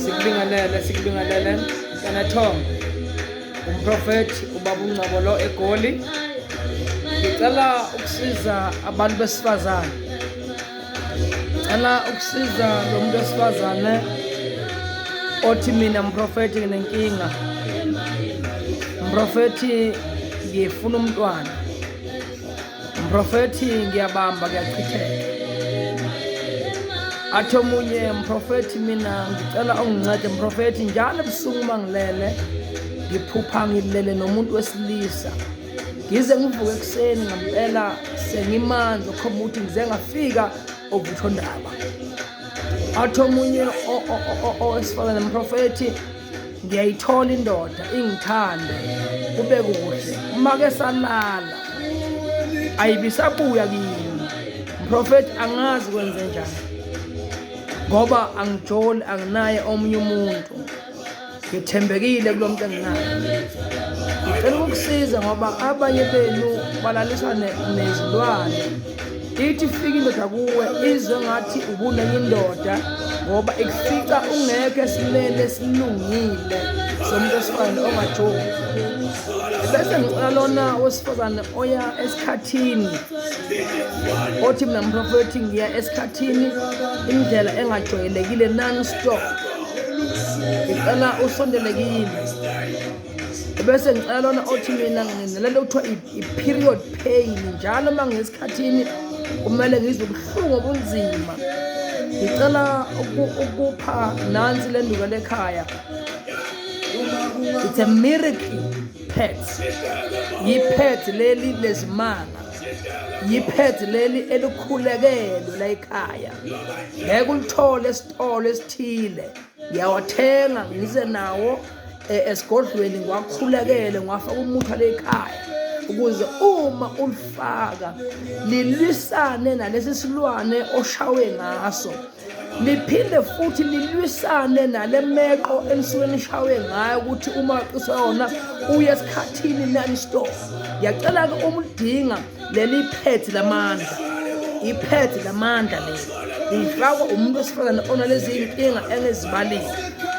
Sikubingelele, sikubingelele Mntanethongo, umprofethi ubaba uNgcobo lo eGoli. Ngicela ukusiza abantu besifazane, ngicela ukusiza lo muntu wesifazane othi mina mprofethi nginenkinga, mprofethi ngifuna umntwana. Mprofethi ngiyabamba kuyachitheka. Athi omunye mprofethi mina ngicela ungincede mprofethi njalo ebusuku uma ngilele ngiphupha ngilele nomuntu wesilisa ngize ngivuke ekuseni ngempela sengimanzi okhomba ukuthi ngize ngafika ovuthondaba. Athi omunye owesifazane mprofethi ngiyayithola indoda ingithande kube kuhle uma ke salala ayibisabuya kimi mprofethi angazi kwenze njani ngoba angijoli anginaye omunye umuntu ngithembekile kulo muntu enginaye ngicela ukukusiza ngoba abanye benu balaliswa nezilwane ithi ifika indoda kuwe izwe ngathi ubunenye indoda ngoba ikufica ungekho esimeni esilungile somuntu wesifazane ongajoki bese ngicela lona wesifazane oya esikhathini othi mina mprofethi ngiya esikhathini indlela engajwayelekile non stop ngicela usondele kimi bese ngicela lona othi mina nginalento kuthiwa i-period pain njalo uma ngiyesikhathini kumele ngizwe ubuhlungu obunzima ngicela ukupha nansi le nduku lekhaya it's a miracle pet yipet leli lezimanga yipet leli elikhulekelwe la ekhaya ngeke ulithole esitolo esithile ngiyawathenga ngize nawo eh, esigodlweni ngiwakhulekele ngiwafaka umuthi wale ekhaya ukuze uma ulifaka lilwisane nalesi silwane oshawe ngaso liphinde futhi lilwisane nale meqo enisuke nishawe ngayo ukuthi uma waqiswa yona uye esikhathini non stop ngiyacela-ke uma ulidinga leli phethi lamandla iphethi lamandla leli lifakwa umuntu wesifazane onalezi iy'nkinga engezibalile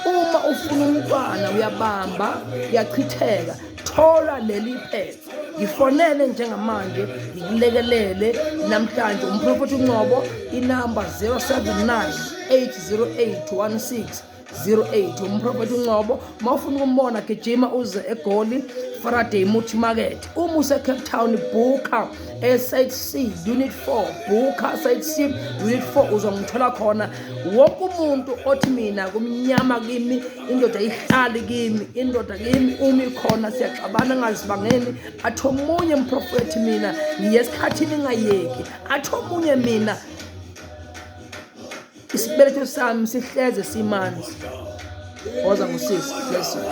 uma ufuna umntwana uyabamba uyachitheka thola leli phethi ngifonele njengamanje ngikulekelele namhlanje umprofethi uncobo inamba 079 808 16 08 umprofethi uNcobo uma ufuna ukumbona gijima uze eGoli Faraday Muthi Market uma use Cape Town booker e-Site C Unit 4 booker Site C Unit 4 uzongithola khona wonke umuntu othi mina kumnyama kimi indoda ihlali kimi indoda kimi uma ikhona siyaxabana ngazibangeni athi omunye mprofethi mina ngiye esikhathini ngayeki athi omunye mina Isibeletho sami sihleze simanzi. Woza ngosisi. Bless you.